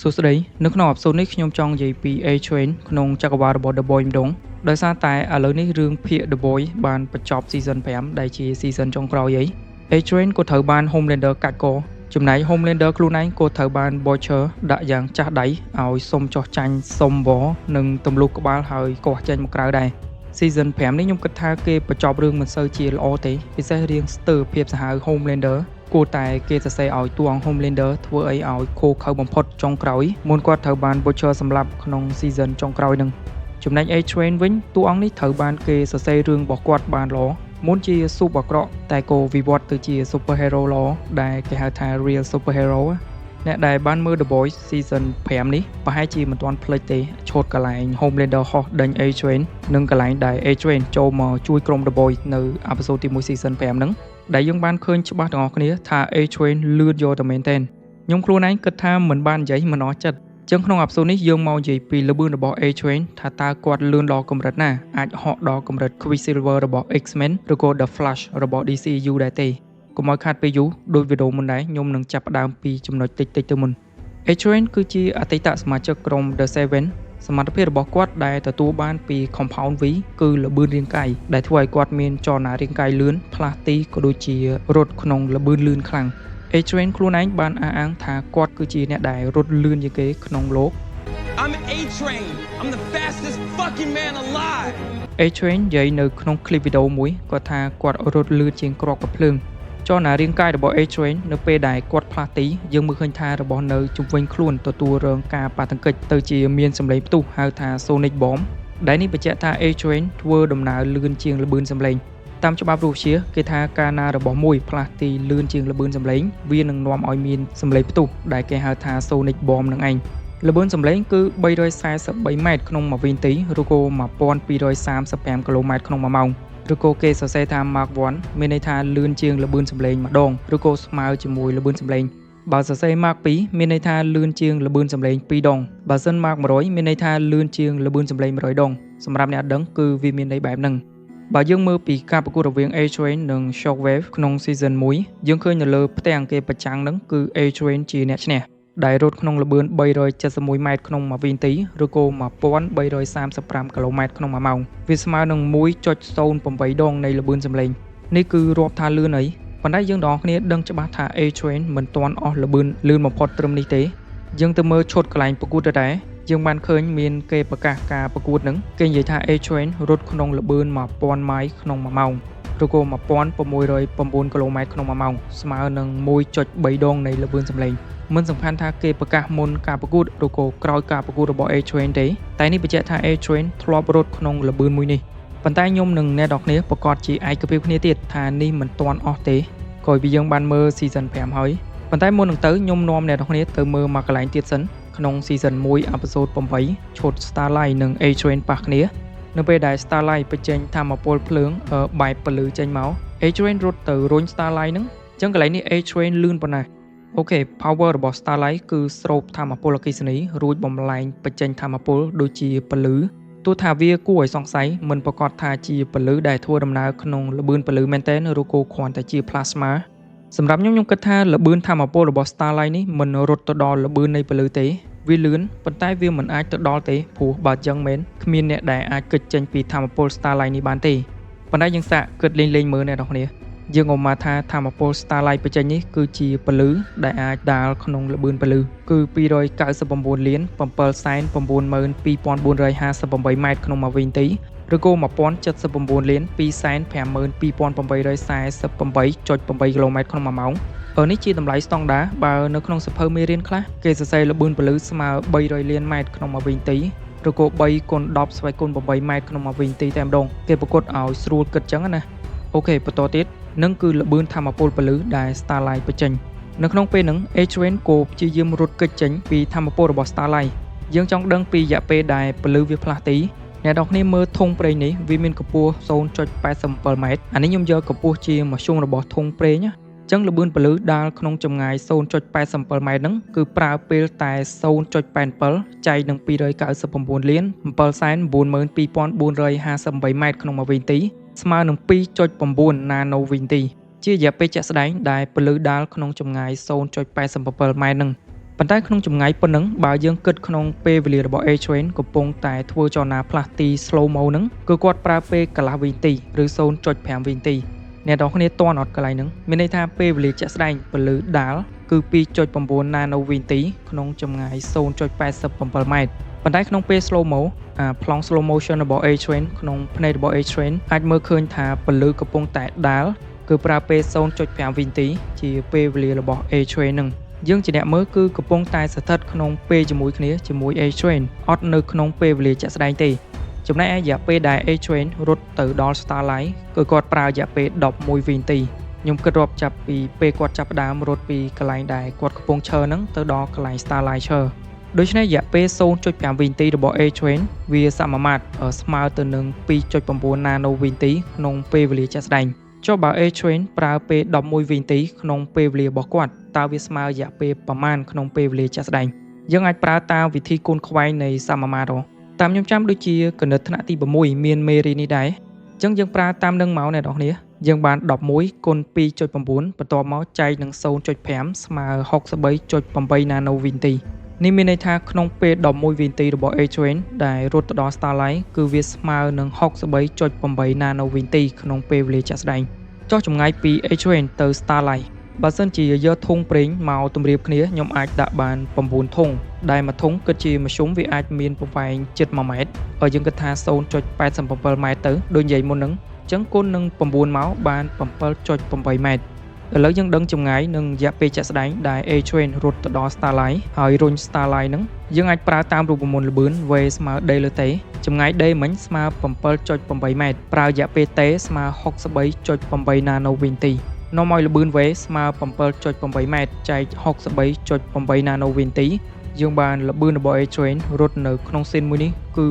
សួស្តីនៅក្នុង episode នេះខ្ញុំចង់និយាយពី A-Train ក្នុងចក្រវាលរបស់ The Boys ម្ដងដោយសារតែឥឡូវនេះរឿងភាគ The Boys បានបញ្ចប់ Season 5ដែលជា Season ចុងក្រោយអី A-Train ក៏ត្រូវបាន Homelander កាច់កចំណែក Homelander ខ្លួនឯងក៏ត្រូវបាន Butcher ដាក់យ៉ាងចាស់ដៃឲ្យសុំចោះចាញ់សុំវនិងទម្លុះក្បាលហើយកោះចេញមកក្រៅដែរ Season 5នេះខ្ញុំគិតថាគេបញ្ចប់រឿងមិនសូវជាល្អទេពិសេសរៀងស្ទើរភាពសាហាវ Homelander គួរតែគេសរសេរឲ្យតួអង្គ Homelander ធ្វើអីឲ្យឃោរឃៅបំផុតចុងក្រោយមុនគាត់ត្រូវបាន Butcher សម្លាប់ក្នុង Season ចុងក្រោយនឹងចំណែក A-Train វិញតួអង្គនេះត្រូវបានគេសរសេររឿងរបស់គាត់បានល្អមុនជាស៊ូបអាក្រក់តែក៏វិវត្តទៅជា Super Hero ល្អដែលគេហៅថា Real Super Hero អ្នកដែលបានមើល The Boys Season 5នេះប្រហែលជាមិនទាន់ភ្លេចទេឈុតកន្លែង Homelander ហោះដេញ A-Train និងកន្លែងដែល A-Train ចូលមកជួយក្រុម The Boys នៅ episode ទី1 Season 5ហ្នឹងដែលយើងបានឃើញច្បាស់ទាំងអស់គ្នាថា A-Train លឿនយកតែមែនទែនខ្ញុំខ្លួនឯងគិតថាមិនបាននិយាយមិនអស់ចិត្តចឹងក្នុង episode នេះយើងមកនិយាយពីល្បឿនរបស់ A-Train ថាតើគាត់លឿនដល់កម្រិតណាអាចហក់ដល់កម្រិត Quicksilver របស់ X-Men ឬក៏ The Flash របស់ DCU ដែរទេកុំឲ្យខាតពេលយូរដោយវីដេអូមុនដែរខ្ញុំនឹងចាប់ផ្ដើមពីចំណុចតិចៗទៅមុន A-Train គឺជាអតីតសមាជិកក្រុម The Seven សមត្ថភាពរបស់គាត់ដែលទទួលបានពី Compound V គឺល្បឿនរាងកាយដែលធ្វើឲ្យគាត់មានចលនារាងកាយលឿនផ្លាស់ទីក៏ដូចជារត់ក្នុងល្បឿនលឿនខ្លាំង A-Train ខ្លួនឯងបានអះអាងថាគាត់គឺជាអ្នកដែលរត់លឿនជាងគេក្នុងលោក I'm A Train. I'm the fastest fucking man alive. A-Train និយាយនៅក្នុងคลิปវីដេអូមួយគាត់ថាគាត់រត់លឿនជាងគ្រាប់កាំភ្លើងចលនារាងកាយរបស់ A-Train នៅពេលដែលគាត់ផ្លាស់ទីយើងមើលឃើញថារបស់នៅជុំវិញខ្លួនទទួលរងការប៉ះទង្គិចទៅជាមានសម្លេងផ្ទុះហៅថា Sonic Bomb ដែលនេះបញ្ជាក់ថា A-Train ធ្វើដំណើរលឿនជាងល្បឿនសម្លេងតាមច្បាប់រូបវិទ្យាគេថាកាលណារបស់មួយផ្លាស់ទីលឿនជាងល្បឿនសម្លេងវានឹងនាំឲ្យមានសម្លេងផ្ទុះដែលគេហៅថា Sonic Bomb នឹងឯងល្បឿនសម្លេងគឺ343ម៉ែត្រក្នុងមួយវិនាទីឬក៏1235គីឡូម៉ែត្រក្នុងមួយម៉ោងឬក៏គេសរសេរថា Mach 1មានន័យថាលឿនជាងល្បឿនសម្លេងម្ដងឬក៏ស្មើជាមួយល្បឿនសម្លេងបើសរសេរ Mach 2មានន័យថាលឿនជាងល្បឿនសម្លេង2ដងបើសិន Mach 100មានន័យថាលឿនជាងល្បឿនសម្លេង100ដងសម្រាប់អ្នកអត់ដឹងគឺវាមានន័យបែបហ្នឹងបើយើងមើលពីការប្រកួតរវាង A-Train និង Shockwave ក្នុង Season 1យើងឃើញនៅលើផ្ទាំងគេប្រចាំងហ្នឹងគឺ A-Train ជាអ្នកឈ្នះដែលរត់ក្នុងល្បឿន371ម៉ែត្រក្នុងមួយវិនាទីឬក៏1335គីឡូម៉ែត្រក្នុងមួយម៉ោងវាស្មើនឹង1.08ដងនៃល្បឿនសម្លេងនេះគឺរាប់ថាលឿនអីប៉ុន្តែយើងទាំងអស់គ្នាដឹងច្បាស់ថា A-Train មិនទាន់អស់ល្បឿនលឿនបំផុតត្រឹមនេះទេយើងទៅមើលឈុតកន្លែងប្រកួតទៅដែរយើងបានឃើញមានគេប្រកាសការប្រកួតនឹងគេនិយាយថា A-Train រត់ក្នុងល្បឿន1000ម៉ាយក្នុងមួយម៉ោងឬក៏1609គីឡូម៉ែត្រក្នុងមួយម៉ោងស្មើនឹង1.3ដងនៃល្បឿនសម្លេងមិនសំខាន់ថាគេប្រកាសមុនការប្រកួតឬក៏ក្រោយការប្រកួតរបស់ A-Train ទេតែនេះបញ្ជាក់ថា A-Train ធ្លាប់រត់ក្នុងល្បឿនមួយនេះប៉ុន្តែខ្ញុំនិងអ្នកនរគ្នាប្រកាសជាឯកភាពគ្នាទៀតថានេះមិនទាន់អស់ទេក្រោយពីយើងបានមើល Season 5ហើយប៉ុន្តែមុននឹងទៅខ្ញុំនាំអ្នកនរគ្នាទៅមើលមកកន្លែងទៀតសិនក្នុង Season 1 Episode 8ឈុត Starlight និង A-Train ប៉ះគ្នានៅពេលដែល Starlight បញ្ចេញថាមពលភ្លើងបែបពលឺចេញមក A-Train រត់ទៅរុញ Starlight ហ្នឹងអញ្ចឹងកន្លែងនេះ A-Train លឿនប៉ុណ្ណាOK power របស់ Starlight គឺស្រូបថាមពលអគ្គិសនីរួចបំលែងបញ្ចេញថាមពលដូចជាពលឺទោះថាវាគួរឲ្យសង្ស័យមិនប្រកាសថាជាពលឺដែលធ្វើដំណើរក្នុងល្បឿនពលឺមែនទែនឬក៏គ្រាន់តែជា plasma សម្រាប់ខ្ញុំខ្ញុំគិតថាល្បឿនថាមពលរបស់ Starlight នេះមិនរត់ទៅដល់ល្បឿននៃពលឺទេវាលឿនប៉ុន្តែវាមិនអាចទៅដល់ទេព្រោះបើចឹងមែនគ្មានអ្នកដែលអាចគេចចេញពីថាមពល Starlight នេះបានទេប៉ុន្តែយើងសាកគិតលេងៗមើលអ្នកនរគ្នាយើងអមថាថាមពល Starlight បញ្ចេញនេះគឺជាពលឺដែលអាចដាល់ក្នុងល្បឿនពលឺគឺ299លាន792,458ម៉ែត្រក្នុងមួយវិនាទីឬក៏1079លាន252,848.8គីឡូម៉ែត្រក្នុងមួយម៉ោងអឺនេះជាតម្លៃស្តង់ដាបើនៅក្នុងសៀវភៅមេរៀនខ្លះគេសរសេរល្បឿនពលឺស្មើ300លានម៉ែត្រក្នុងមួយវិនាទីឬក៏3គុណ10ស្វ័យគុណ8ម៉ែត្រក្នុងមួយវិនាទីតែម្ដងគេប្រកួតឲ្យស្រួលគិតចឹងណាOK បន្តទៀតនឹងគឺល្បឿនថាមពលពលឺដែល Starlight បញ្ចេញនៅក្នុងពេលហ្នឹង A-Train ក៏ព្យាយាមរត់គេចចេញពីថាមពលរបស់ Starlight យើងចង់ដឹងពីរយៈពេលដែលពលឺវាផ្លាស់ទីអ្នកនរគ្នាមើលធុងប្រេងនេះវាមានកម្ពស់0.87ម៉ែត្រអានេះខ្ញុំយកកម្ពស់ជាមធ្យមរបស់ធុងប្រេងណាចឹងល្បឿនពលឺដាល់ក្នុងចម្ងាយ0.87ម៉ែត្រហ្នឹងគឺប្រើពេលតែ0.87ចែកនឹង299លាន792,458ម៉ែត្រក្នុងមួយវិនាទីស្មើនឹង2.9ណាណូវិនាទីជារយៈពេលជាក់ស្ដែងដែលពលឺដាល់ក្នុងចម្ងាយ0.87ម៉ែត្រហ្នឹង។ ប៉ុន្តែក្នុងចម្ងាយប៉ុណ្ណឹងបើយើងគិតក្នុងពេលវេលារបស់ A Train កំពុងតែធ្វើចលនាផ្លាស់ទី slow mo ហ្នឹងគឺគាត់ប្រើពេលកន្លះវិនាទីឬ0.5វិនាទីអ្នកទាំងគ្នាតន់អត់កន្លែងហ្នឹងមានន័យថាពេលវេលាជាក់ស្ដែងពន្លឺដាល់គឺ2.9 nano វិនាទីក្នុងចម្ងាយ0.87ម៉ែត្រប៉ុន្តែក្នុងពេល slow mo អាប្លង់ slow motion របស់ A Train ក្នុងភ្នែករបស់ A Train អាចមើលឃើញថាពន្លឺកំពុងតែដាល់គឺប្រើពេល0.5វិនាទីជាពេលវេលារបស់ A Train ហ្នឹងយើងជាអ្នកមើលគឺកំពុងតែស្ថិតក្នុងពេលជាមួយគ្នាជាមួយ A Train អត់នៅក្នុងពេលវេលាជាក់ស្ដែងទេចំណែកឯរយៈពេលដែល A Train រត់ទៅដល់ Starlight គឺគាត់ប្រើរយៈពេល11វិនាទីខ្ញុំគិតរាប់ចាប់ពីពេលគាត់ចាប់ផ្ដើមរត់ពីកន្លែងដែលគាត់កំពុងឈរហ្នឹងទៅដល់កន្លែង Starlight ឈរដូច្នេះរយៈពេល0.5វិនាទីរបស់ A Train វាសមាមាត្រស្មើទៅនឹង2.9 nano វិនាទីក្នុងពេលវេលាជាក់ស្ដែងចុះបើ A Train ប្រើពេល11វិនាទីក្នុងពេលវេលារបស់គាត់តើវាស្មើរយៈពេលប្រមាណក្នុងពេលវេលាជាក់ស្ដែងយើងអាចប្រើតាមវិធីគុណខ្វែងនៃសមាមាត្រតាមខ្ញុំចាំដូចជាគណិតថ្នាក់ទី6មានមេរៀននេះដែរអញ្ចឹងយើងប្រើតាមនឹងមកអ្នកនរគ្នាយើងបាន11គុណ2.9បន្ទាប់មកចែកនឹង0.5ស្មើ63.8 nano វិនាទីនេះមានន័យថាក្នុងពេល11វិនាទីរបស់ A Train ដែលរត់ទៅដល់ Starlight គឺវាស្មើនឹង63.8 nano វិនាទីក្នុងពេលវេលាជាក់ស្ដែងចុះចម្ងាយពី A Train ទៅ Starlight បើសិនជាយកធុងប្រេងមកទម្រាបគ្នាខ្ញុំអាចដាក់បាន9ធុងដែលមួយធុងគិតជាមធ្យមវាអាចមានប្រវែងជិត1ម៉ែត្រហើយយើងគិតថា0.87ម៉ែត្រទៅដូចនិយាយមុនហ្នឹងអញ្ចឹងគុណនឹង9មកបាន7.8ម៉ែត្រឥឡូវយើងដឹងចម្ងាយនិងរយៈពេលជាក់ស្ដែងដែល A Train រត់ទៅដល់ Starlight ហើយរុញ Starlight ហ្នឹងយើងអាចប្រើតាមរូបមន្តល្បឿន V ស្មើ D លើ T ចម្ងាយ D មិញស្មើ7.8ម៉ែត្រប្រើរយៈពេល T ស្មើ63.8 nano វិនាទីនាំឲ្យល្បឿន V ស្មើ7.8ម៉ែត្រចែក63.8 nano វិនាទីយើងបានល្បឿនរបស់ A Train រត់នៅក្នុង scene មួយនេះគឺ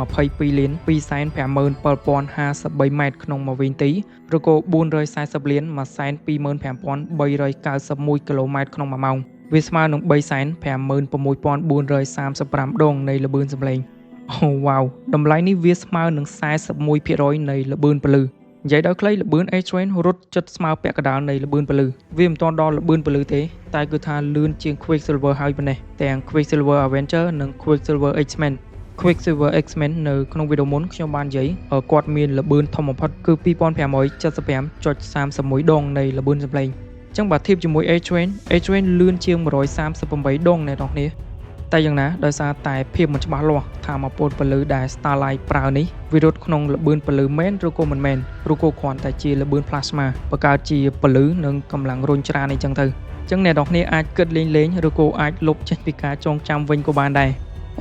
122លាន257,053ម៉ែត្រក្នុងមួយវិនាទីឬក៏440លាន125,391គីឡូម៉ែត្រក្នុងមួយម៉ោងវាស្មើនឹង356,435ដងនៃល្បឿនសំឡេងអូវ៉ាវតម្លៃនេះវាស្មើនឹង41%នៃល្បឿនពន្លឺនិយាយដោយខ្លីល្បឿន A Train រត់ជិតស្មើពាក់កណ្ដាលនៃល្បឿនពន្លឺវាមិនទាន់ដល់ល្បឿនពន្លឺទេតែគឺថាលឿនជាង Quicksilver ហើយប៉ុណ្ណេះទាំង Quicksilver Avenger និង Quicksilver X-Men Quicksilver X-Men នៅក្នុងវីដេអូមុនខ្ញុំបាននិយាយគាត់មានល្បឿនធំបំផុតគឺ2575.31ដងនៃល្បឿនសំឡេងអញ្ចឹងបើធៀបជាមួយ A Train A Train លឿនជាង138ដងអ្នកនរគ្នាតែយ៉ាងណាដោយសារតែភាពមិនច្បាស់លាស់ថាមពលពន្លឺដែល Starlight ប្រើនេះវារត់ក្នុងល្បឿនពន្លឺមែនឬក៏មិនមែនឬក៏គ្រាន់តែជាល្បឿន plasma បង្កើតជាពន្លឺនិងកម្លាំងរុញច្រានអីចឹងទៅអញ្ចឹងអ្នកនរគ្នាអាចគិតលេងលេងឬក៏អាចលុបចេញពីការចងចាំវិញក៏បានដែរ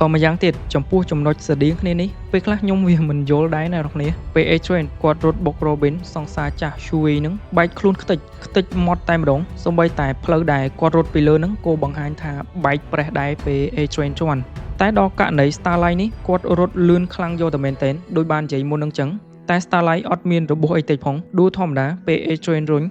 អម្យ៉ាងទៀតចំពោះចំណុចស្រដៀងគ្នានេះពេលខ្លះខ្ញុំវាមិនយល់ដែរណាអ្នកនរគ្នាពេល A Train គាត់រត់បុក Robin សង្សារចាស់ Hughie នឹងបែកខ្លួនខ្ទេចខ្ទេចមាត់តែម្ដងសូម្បីតែផ្លូវដែលគាត់រត់ពីលើនឹងក៏បង្ហាញថាបែកប្រេះដែរពេល A Train ជន់តែដល់ករណី Starlight នេះគាត់រត់លឿនខ្លាំងយកតែមែនទែនដោយបាននិយាយមុននឹងចឹងតែ Starlight អត់មានរបួសអីតិចផងដួលធម្មតាពេល A Train រុញ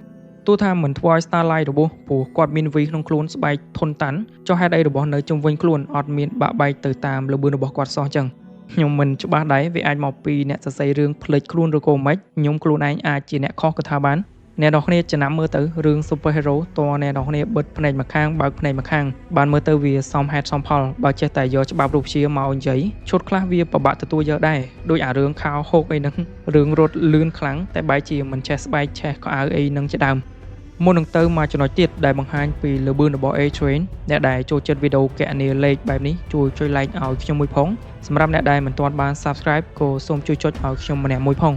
ទោះថាមិនធ្វើឲ្យ Starlight របួសព្រោះគាត់មានវីក្នុងខ្លួនស្បែកធន់តាន់ចុះហេតុអីរបស់នៅជុំវិញខ្លួនអត់មានបាក់បែកទៅតាមល្បឿនរបស់គាត់សោះចឹងខ្ញុំមិនច្បាស់ដែរវាអាចមកពីអ្នកសរសេររឿងភ្លេចខ្លួនឬក៏មិនខ្ញុំខ្លួនឯងអាចជាអ្នកខុសក៏ថាបានអ្នកនរគ្នាចំណាំមើលទៅរឿង Super Hero តអ្នកនរគ្នាបិទភ្នែកម្ខាងបើកភ្នែកម្ខាងបានមើលទៅវាសមហេតុសមផលបើចេះតែយកច្បាប់រូបជាមកនិយាយឈុតខ្លះវាពិបាកទទួលយកដែរដូចអារឿងខោហូកអីហ្នឹងរឿងរត់លឿនខ្លាំងតែបែរជាមិនចេះស្បែកឆេះកៅអៅអីហ្នឹងជាដើមមុននឹងទៅមកចំណុចទៀតដែលបង្ហាញពីល្បឿនរបស់ A Train អ្នកដែលចូលចិត្តវីដេអូកណនីលេខបែបនេះជួយចុច like ឲ្យខ្ញុំមួយផងសម្រាប់អ្នកដែលមិនទាន់បាន Subscribe ក៏សូមជួយចុចឲ្យខ្ញុំម្នាក់មួយផងអ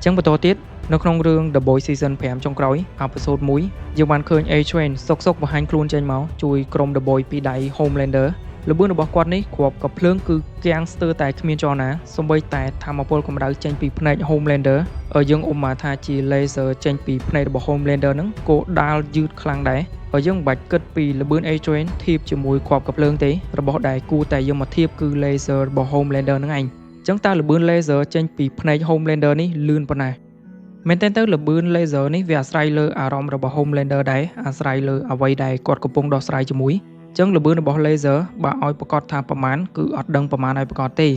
ញ្ចឹងបន្តទៀតនៅក្នុងរឿង The Boys Season 5ចុងក្រោយ Episode 1យើងបានឃើញ A Train សុកសុកបង្ហាញខ្លួនចេញមកជួយក្រុម The Boys ពីដៃ Homelander ល្បឿនរបស់គាត់នេះគ្រាប់កាំភ្លើងគឺគាំងស្ទើរតែគ្មានចលនាសូម្បីតែថាមពលកម្ដៅចេញពីភ្នែក Homelander យើងឧបមាថាជា laser ចេញពីភ្នែករបស់ Homelander ហ្នឹងក៏ដាល់យឺតខ្លាំងដែរហើយយើងមិនបាច់គិតពីល្បឿន A Train ធៀបជាមួយគ្រាប់កាំភ្លើងទេរបស់ដែលគួរតែយកមកធៀបគឺ laser របស់ Homelander ហ្នឹងឯងអញ្ចឹងតើល្បឿន laser ចេញពីភ្នែក Homelander នេះលឿនប៉ុណ្ណាមែនទែនទៅល្បឿន laser នេះវាអាស្រ័យលើអារម្មណ៍របស់ Homelander ដែរអាស្រ័យលើអ្វីដែលគាត់កំពុងដោះស្រាយជាមួយចឹងល្បឿនរបស់ laser បើឲ្យប្រកាសថាប្រមាណគឺអត់ដឹងប្រមាណឲ្យប្រកាសទេ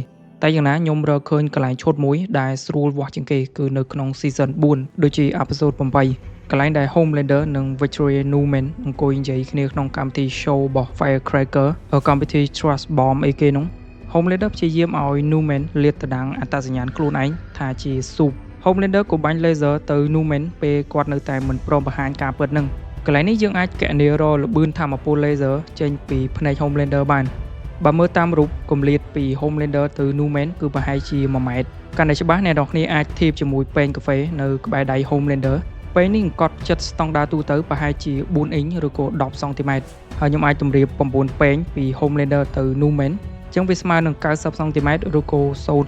តែយ៉ាងណាខ្ញុំរកឃើញកន្លែងឈុតមួយដែលស្រួលវាស់ជាងគេគឺនៅក្នុង season 4ដូចជា episode 8 កន្លែងដែល Homelander និង Victoria Neuman អង្គុយនិយាយគ្នាក្នុងកម្មវិធី show របស់ Firecracker កម្មវិធី Trust Bomb អីគេនោះ Homelander ព្យាយាមឲ្យ Neuman លាតត្រដាងអត្តសញ្ញាណខ្លួនឯងថាជា Supe Homelander ក៏បាញ់ laser ទៅ Neuman ពេលគាត់នៅតែមិនព្រមបង្ហាញការពិតនឹងកន្លែងនេះយើងអាចគណនារកល្បឿនថាមពល laser ចេញពីភ្នែក Homelander បានបើមើលតាមរូបគម្លាតពី Homelander ទៅ Neuman គឺប្រហែលជា1ម៉ែត្រកាន់តែច្បាស់អ្នកនរគ្នាអាចធៀបជាមួយពែងកាហ្វេនៅក្បែរដៃ Homelander ពេលនេះអង្គត់ចិត្តស្តង់ដារទូទៅប្រហែលជា4អ៊ីងឬក៏10សង់ទីម៉ែត្រហើយខ្ញុំអាចទម្រាប9ពែងពី Homelander ទៅ Neuman ចឹងវាស្មើនឹង90សង់ទីម៉ែត្រឬក៏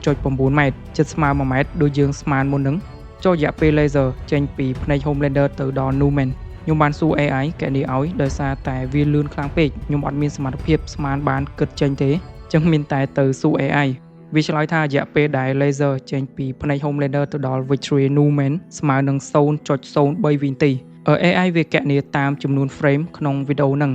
0.9ម៉ែត្រជិតស្មើ1ម៉ែត្រដូចយើងស្មានមុននឹងចុះរយៈពេល laser ចេញពីភ្នែក Homelander ទៅដល់ Neuman ខ្ញុំបានសួរ AI កណនីឲ្យដោយសារតែវាលឿនខ្លាំងពេកខ្ញុំអត់មានសមត្ថភាពស្មានបានគិតចេញទេចឹងមានតែទៅសួរ AI វាឆ្លើយថារយៈពេលដែល laser ចេញពីភ្នែក Homelander ទៅដល់ Victoria Neuman ស្មើនឹង0.03វិនាទី AI វាកណនាតាមចំនួន frame ក្នុងវីដេអូហ្នឹង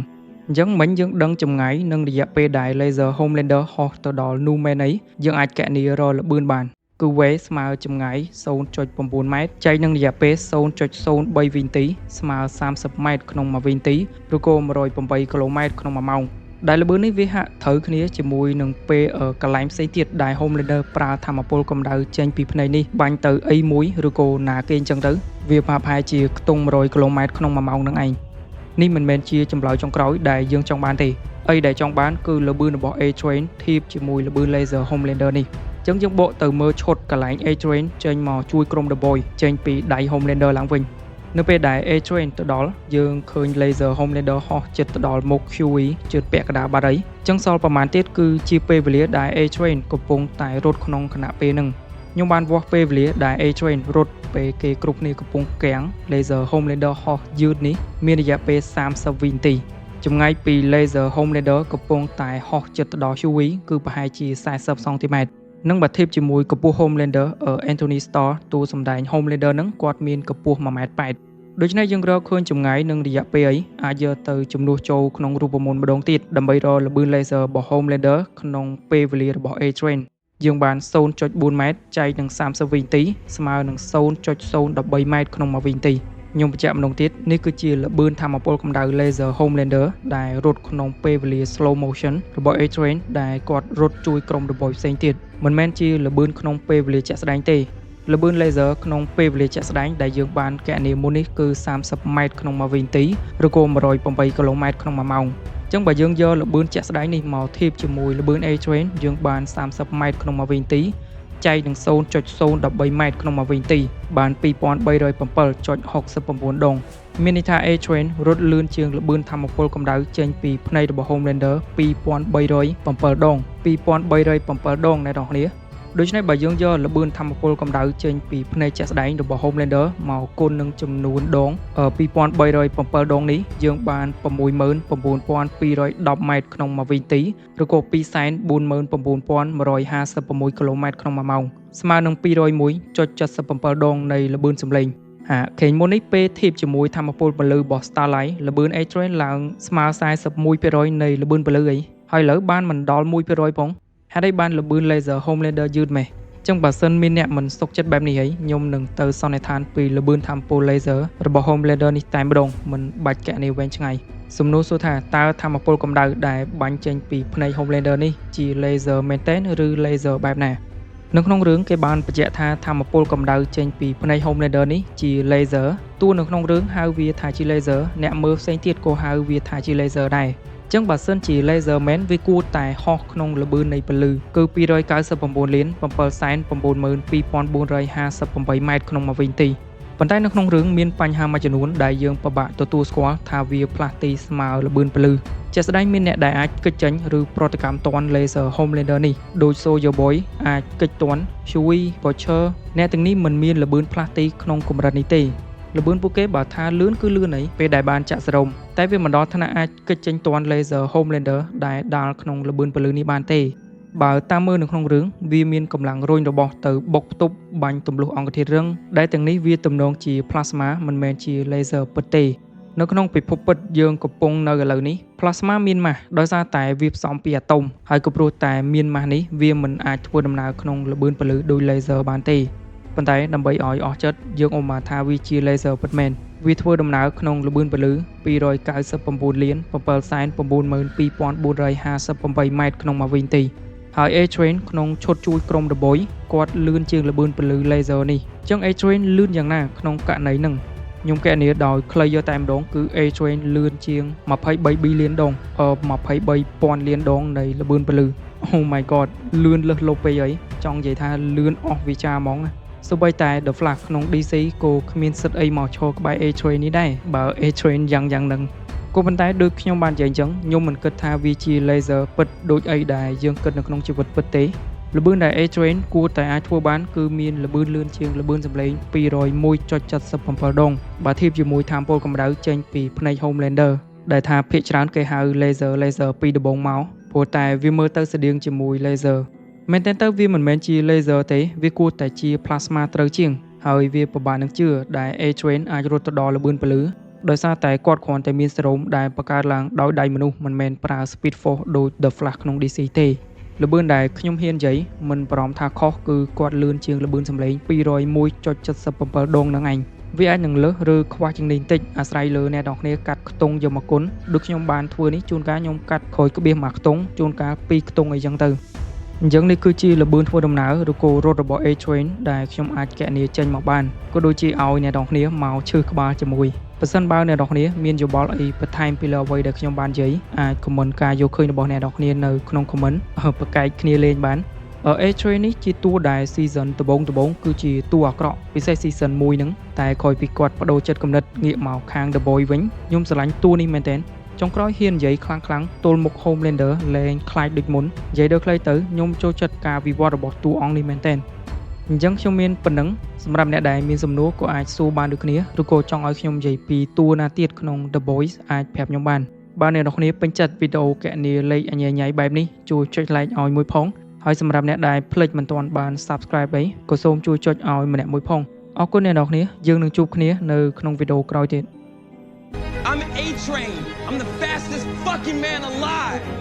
អញ្ចឹងមិញយើងដឹងចម្ងាយនិងរយៈពេលដែល laser Homelander ហោះទៅដល់ Neuman អីយើងអាចកណនារកល្បឿនបានគឺ V ស្មើចម្ងាយ0.9ម៉ែត្រចែកនឹងរយៈពេល0.03វិនាទីស្មើ30ម៉ែត្រក្នុងមួយវិនាទីឬក៏108គីឡូម៉ែត្រក្នុង1ម៉ោងដែលល្បឿននេះវាហាក់ត្រូវគ្នាជាមួយនឹងពេលកន្លែងផ្សេងទៀតដែល Homelander ប្រើថាមពលកម្ដៅចេញពីភ្នែកនេះបាញ់ទៅអីមួយឬក៏ណាគេអញ្ចឹងទៅវាប្រហែលជាខ្ទង់100គីឡូម៉ែត្រក្នុង1ម៉ោងនឹងឯងនេះមិនមែនជាចម្លើយចុងក្រោយដែលយើងចង់បានទេអីដែលចង់បានគឺល្បឿនរបស់ A-Train ធៀបជាមួយល្បឿន laser Homelander នេះចឹងយើងបកទៅមើលឈុតកន្លែង A-Train ចេញមកជួយក្រុម The Boys ចេញពីដៃ Homelander ឡើងវិញនៅពេលដែល A-Train ទៅដល់យើងឃើញ laser Homelander ហោះជិតទៅដល់មុខ Hughie ជិតពាក់កណ្ដាលបាត់ហើយចឹងសល់ប្រហែលទៀតគឺជាពេលវេលាដែល A-Train កំពុងតែរត់ក្នុងខណៈពេលហ្នឹងខ្ញុំបានវាស់ពេលវេលាដែល A-Train រត់ពេលគេគ្រប់គ្នាកំពុងកាំង laser Homelander ហោះយឺតនេះមានរយៈពេល30វិនាទីចម្ងាយពី laser Homelander កំពុងតែហោះជិតទៅដល់ Hughie គឺប្រហែលជា40សង់ទីម៉ែត្រនិងបើធៀបជាមួយកម្ពស់ Homelander Anthony Starr តួសម្ដែង Homelander ហ្នឹងគាត់មានកម្ពស់1ម៉ែត្រ8ដូច្នេះយើងរកឃើញចម្ងាយនិងរយៈពេលអីអាចយកទៅជំនួសចូលក្នុងរូបមន្តម្ដងទៀតដើម្បីរកល្បឿន laser របស់ Homelander ក្នុងពេលវេលារបស់ A-Train យើងបាន0.4ម៉ែត្រចែកនឹង30វិនាទីស្មើនឹង0.013ម៉ែត្រក្នុងមួយវិនាទីខ្ញុំបញ្ជាក់ម្ដងទៀតនេះគឺជាល្បឿនថាមពលកម្ដៅ laser Homelander ដែលរត់ក្នុងពេលវេលា slow motion របស់ A-Train ដែលគាត់រត់ជួយក្រុម The Boys ផ្សេងទៀតមិនមែនជាល្បឿនក្នុងពេលវេលាជាក់ស្ដែងទេល្បឿន laser ក្នុងពេលវេលាជាក់ស្ដែងដែលយើងបានកណនាមុននេះគឺ30ម៉ែត្រក្នុងមួយវិនាទីឬក៏108គីឡូម៉ែត្រក្នុងមួយម៉ោងចឹងបើយើងយកល្បឿនជាក់ស្ដែងនេះមកធៀបជាមួយល្បឿន A-Train យើងបាន30ម៉ែត្រក្នុងមួយវិនាទីចែកនឹង0.013ម៉ែត្រក្នុងមួយវិនាទីបាន2307.69ដងមានន័យថា A-Train រត់លឿនជាងល្បឿនថាមពលកម្ដៅចេញពីភ្នែករបស់ Homelander 2307ដង2307ដងអ្នកនរគ្នាដូច្នេះបើយើងយកល្បឿនថាមពលកម្ដៅចេញពីភ្នែកជាក់ស្ដែងរបស់ Homelander មកគុណនឹងចំនួនដង2307ដងនេះយើងបាន69210ម៉ែត្រក្នុងមួយវិនាទីឬក៏249,156គីឡូម៉ែត្រក្នុងមួយម៉ោងស្មើនឹង201.77ដងនៃល្បឿនសំឡេងហាខេងមុននេះពេលធៀបជាមួយថាមពលពន្លឺរបស់ Starlight ល្បឿន A-Train ឡើងស្មើ41%នៃល្បឿនពន្លឺអីហើយឥឡូវបានមិនដល់1%ផងហេតុអីបានល្បឿន laser Homelander យឺតម៉េះចឹងបើសិនមានអ្នកមិនសុខចិត្តបែបនេះហីខ្ញុំនឹងទៅសន្និដ្ឋានពីល្បឿនថាមពល laser របស់ Homelander នេះតែម្ដងមិនបាច់កណនីវែងឆ្ងាយសំណួរសួរថាតើថាមពលកម្ដៅដែលបាញ់ចេញពីភ្នែក Homelander នេះជា laser មែនទែនឬ laser បែបណានៅក្នុងរឿងគេបានបញ្ជាក់ថាថាមពលកម្ដៅចេញពីភ្នែក Homelander នេះជា laser តួនៅក្នុងរឿងហៅវាថាជា laser អ្នកមើលផ្សេងទៀតក៏ហៅវាថាជា laser ដែរចឹងបើសិនជា laser មែនវាគួរតែហោះក្នុងល្បឿននៃពន្លឺគឺ299លាន792,458ម៉ែត្រក្នុងមួយវិនាទីប៉ុន្តែនៅក្នុងរឿងមានបញ្ហាមួយចំនួនដែលយើងពិបាកទទួលស្គាល់ថាវាផ្លាស់ទីស្មើល្បឿនពន្លឺជាក់ស្ដែងមានអ្នកដែលអាចគេចចេញឬប្រតិកម្មទាន់ laser Homelander នេះដូច Soldier Boy អាចគេចទាន់ Hughie Butcher អ្នកទាំងនេះមិនមានល្បឿនផ្លាស់ទីក្នុងកម្រិតនេះទេល្បឿនពួកគេបើថាលឿនគឺលឿនអីពេលដែលបានចាក់សេរ៉ូមតែវាមិនដល់ថ្នាក់អាចគេចចេញទាន់ laser Homelander ដែលដាល់ក្នុងល្បឿនពន្លឺនេះបានទេបើតាមមើលនៅក្នុងរឿងវាមានកម្លាំងរុញរបស់ទៅបុកផ្ទប់បាញ់ទម្លុះអង្គធាតុរឹងដែលទាំងនេះវាទំនងជា plasma មិនមែនជា laser ពិតទេនៅក្នុងពិភពពិតយើងកំពុងនៅឥឡូវនេះ plasma មានម៉ាស់ដោយសារតែវាផ្សំពីអាតូមហើយក៏ព្រោះតែមានម៉ាស់នេះវាមិនអាចធ្វើដំណើរក្នុងល្បឿនពន្លឺដូច laser បានទេប៉ុន្តែដើម្បីឲ្យអស់ចិត្តយើងឧបមាថាវាជា laser ពិតមែន វាធ្វើដំណើរក្នុងល្បឿនពន្លឺ299លាន792,458ម៉ែត្រក្នុងមួយវិនាទីហើយ A-Train ក្នុងឈុតជួយក្រុម The Boys គាត់លឿនជាងល្បឿនពន្លឺ laser នេះចឹង A-Train លឿនយ៉ាងណាក្នុងករណីហ្នឹងខ្ញុំគណនាដោយខ្លីយកតែម្ដងគឺ A-Train លឿនជាង23 billion ដងអឺ23,000លានដងនៃល្បឿនពន្លឺ Oh my god លឿនលើសលប់ពេកអីចង់និយាយថាលឿនអស់វិចារហ្មងណាសូម្បីតែ The Flash ក្នុង DC ក៏គ្មានសិទ្ធអីមកឈរក្បែរ A-Train នេះដែរបើ A-Train យ៉ាងយ៉ាងហ្នឹងក៏ប៉ុន្តែដូចខ្ញុំបាននិយាយអញ្ចឹងខ្ញុំមិនគិតថាវាជា laser ពិតដូចអីដែលយើងគិតនៅក្នុងជីវិតពិតទេល្បឿនដែល A-Train គួរតែអាចធ្វើបានគឺមានល្បឿនលឿនជាងល្បឿនសំឡេង201.77ដងបើធៀបជាមួយថាមពលកម្ដៅចេញពីភ្នែក Homelander ដែលថាភាគច្រើនគេហៅ laser laser ពីដំបូងមកព្រោះតែវាមើលទៅស្តៀងជាមួយ laser មែនទែនទៅវាមិនមែនជា laser ទេវាគួរតែជា plasma ត្រូវជាងហើយវាពិបាកនឹងជឿដែល A-Train អាចរត់ទៅដល់ល្បឿនពន្លឺដោយសារតែគាត់គ្រាន់តែមានសេរ៉ូមដែលបង្កើតឡើងដោយដៃមនុស្សមិនមែនប្រើ Speed Force ដូច The Flash ក្នុង DC ទេល្បឿនដែលខ្ញុំហ៊ាននិយាយមិនបារម្ភថាខុសគឺគាត់លឿនជាងល្បឿនសំឡេង201.77ដងនឹងឯងវាអាចនឹងលើសឬខ្វះជាងនេះបន្តិចអាស្រ័យលើអ្នកនរគ្នាកាត់ខ្ទង់យកមកគុណដូចខ្ញុំបានធ្វើនេះជួនកាលខ្ញុំកាត់ក្រោយក្បៀសមួយខ្ទង់ជួនកាលពីរខ្ទង់អីចឹងទៅអញ្ចឹងនេះគឺជាល្បឿនធ្វើដំណើរឬក៏រត់របស់ A-Train ដែលខ្ញុំអាចគណនាចេញមកបានក៏ដូចជាឲ្យអ្នកនរគ្នាមកឈឺក្បាលជាមួយប្រសិនបើអ្នកនរគ្នាមានយោបល់អីបន្ថែមពីលើអ្វីដែលខ្ញុំបាននិយាយអាច comment ការយកឃើញរបស់អ្នកនរគ្នានៅក្នុង comment ប្រកែកគ្នាលេងបាន A-Train នេះជាតួដែល season ដំបូងដំបូងគឺជាតួអាក្រក់ពិសេស season 1ហ្នឹងតែក្រោយពីគាត់បដូរចិត្តគំនិតងាកមកខាង The Boy វិញខ្ញុំស្រឡាញ់តួនេះមែនទែនចុងក្រោយហ៊ាននិយាយខ្លាំងខ្លាំងទល់មុខ Homelander លែងខ្លាចដូចមុននិយាយដល់ខ្លីទៅខ្ញុំចូលចិត្តការវិវត្តរបស់តួអង្គនេះមែនទែនអញ្ចឹងខ្ញុំមានប៉ុណ្ណឹងសម្រាប់អ្នកដែលមានសំណួរក៏អាចសួរបានដូចគ្នាឬក៏ចង់ឲ្យខ្ញុំនិយាយពីតួណាទៀតក្នុង The Boys អាចប្រាប់ខ្ញុំបានបើអ្នកនរគ្នាពេញចិត្តវីដេអូគណនាលេខអញ្ញែញ៉ៃបែបនេះជួយចុច like ឲ្យមួយផងហើយសម្រាប់អ្នកដែលភ្លេចមិនទាន់បាន Subscribe អីក៏សូមជួយចុចឲ្យម្នាក់មួយផងអរគុណអ្នកនរគ្នាយើងនឹងជួបគ្នានៅក្នុងវីដេអូក្រោយទៀត I'm A Train. I'm the fastest fucking man alive.